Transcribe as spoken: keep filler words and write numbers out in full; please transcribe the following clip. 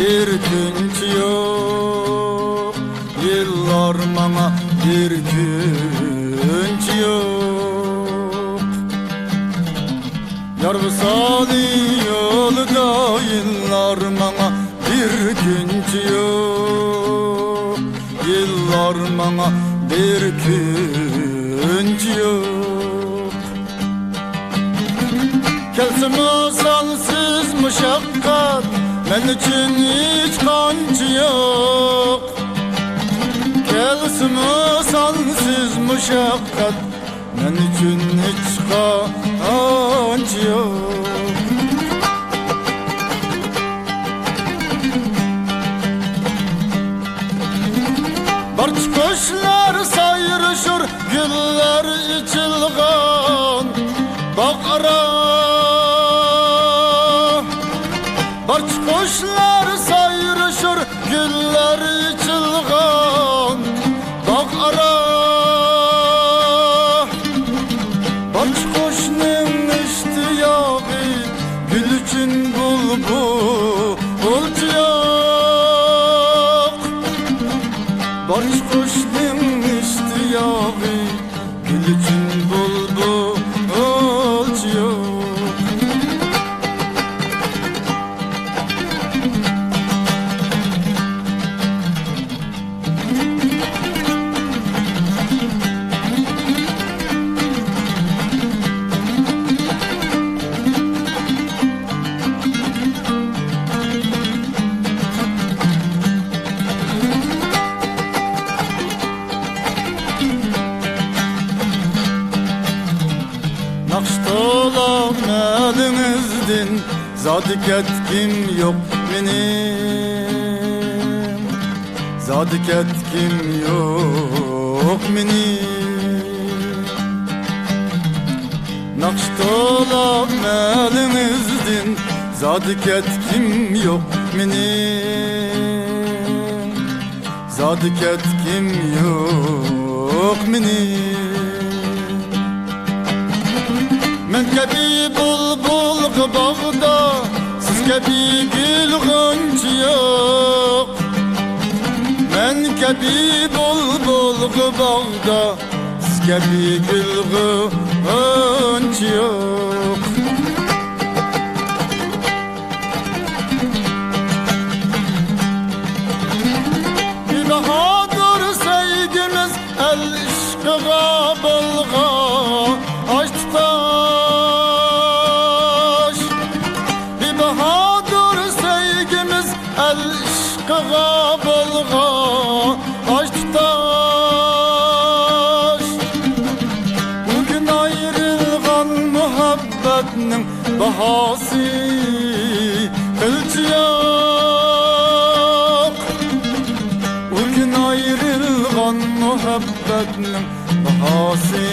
بىر كۈنچە يوق، يىللار ماڭا بىر كۈنچە يوق. يار ۋىسالى يولىدا يىللار ماڭا بىر كۈنچە يوق، يىللار ماڭا بىر كۈنچە يوق. كەلسىمۇ سانسىز مۇشەققەت، مەن ئۈچۈن ھېچقانچە يوق. كەلسىمۇ سانسىز مۇشەققەت، مەن ئۈچۈن ھېچقانچە يوق. بارچە قۇشلار سايرىشۇر، گۈللەر ئېچىلغان باغ ئارا. بارچە قۇشلار سايرىشۇر، گۈللەر ئېچىلغان باغ ئارا. بارچە قۇشنىڭ ئىشتىياقى، گۈل ئۈچۈن بۇلبۇلچە يوق. بارچە قۇشنىڭ ئىشتىياقى، گۈل ئۈچۈن بۇلبۇلچە يوق. ناخشا تولا مەلىڭىزدىن زادى كەتكۈم يوق مېنىڭ، زادى كەتكۈم يوق مېنىڭ. ناخشا تولا مەلىڭىزدىن زادى كەتكۈم يوق مېنىڭ، زادى كەتكۈم يوق مېنىڭ. مەن كەبى بۇلبۇلغا باغدا، سىز كەبى گۈل غۇنچە يوق. مەن كەبى بۇلبۇلغا باغدا، سىز كەبى گۈل غۇنچە يوق. بىباھادۇر سۆيگۈمىز ئەل ئىشقىغا بولغان ئاش تۇتاش. بىباھادۇر سۆيگۈمىز ئەل ئىشقىغا بولغان ئاش تۇتاش. بۈگۈن ئايرىلغان مۇھەببەتنىڭ باھاسى قىلچە يوق. بۈگۈن ئايرىلغان مۇھەببەتنىڭ باھاسى